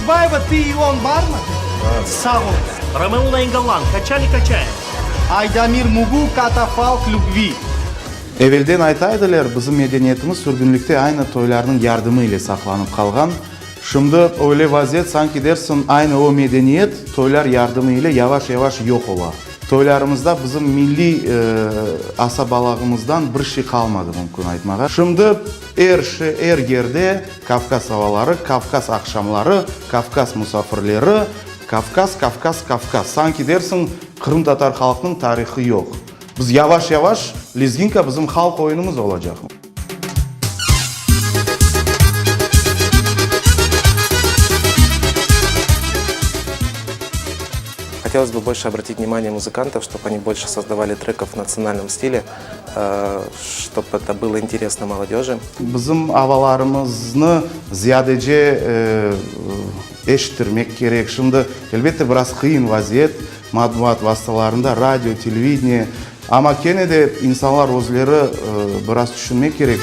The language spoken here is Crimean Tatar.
Otunbayeva Ты и он barmı? Sağ ol. Romeo Nainggolan, Качали качаем. Aydamir Mugu Katafalk любви. Evelden ayta ediler, bizim medeniyetimiz sürgünlikte aynı toylarnıñ yardımı ile saqlanıp qalğan. Şimdi öyle vaziyet, sanki dersiñ, aynı o medeniyet toylar yardımı ile yavaş-yavaş yoq ola. Toylarımızda bizim milliy asabalığımızdan bir şey qalmadı, mümkün aytmağa. Şimdi er şey, er yerde Kavkaz avaları, Kavkaz aqşamları, Kavkaz musafirleri, Kavkaz, Kavkaz, Kavkaz. Sanki dersiñ, qırımtatar halqınıñ tarihı yoq. Biz yavaş-yavaş, lezginka bizim halq oyunımız olacaq. Хотелось бы больше обратить внимание музыкантов, чтобы они больше создавали треков в национальном стиле, чтобы это было интересно молодежи. Bizim avalarımıznı ziyadece eşittirmek kerek. Şimdi, elbette, biraz qıyın vaziyet, matbuat vastalarında, radio, televideniye, amma kene de insanlar özleri biraz tüşünmek kerek.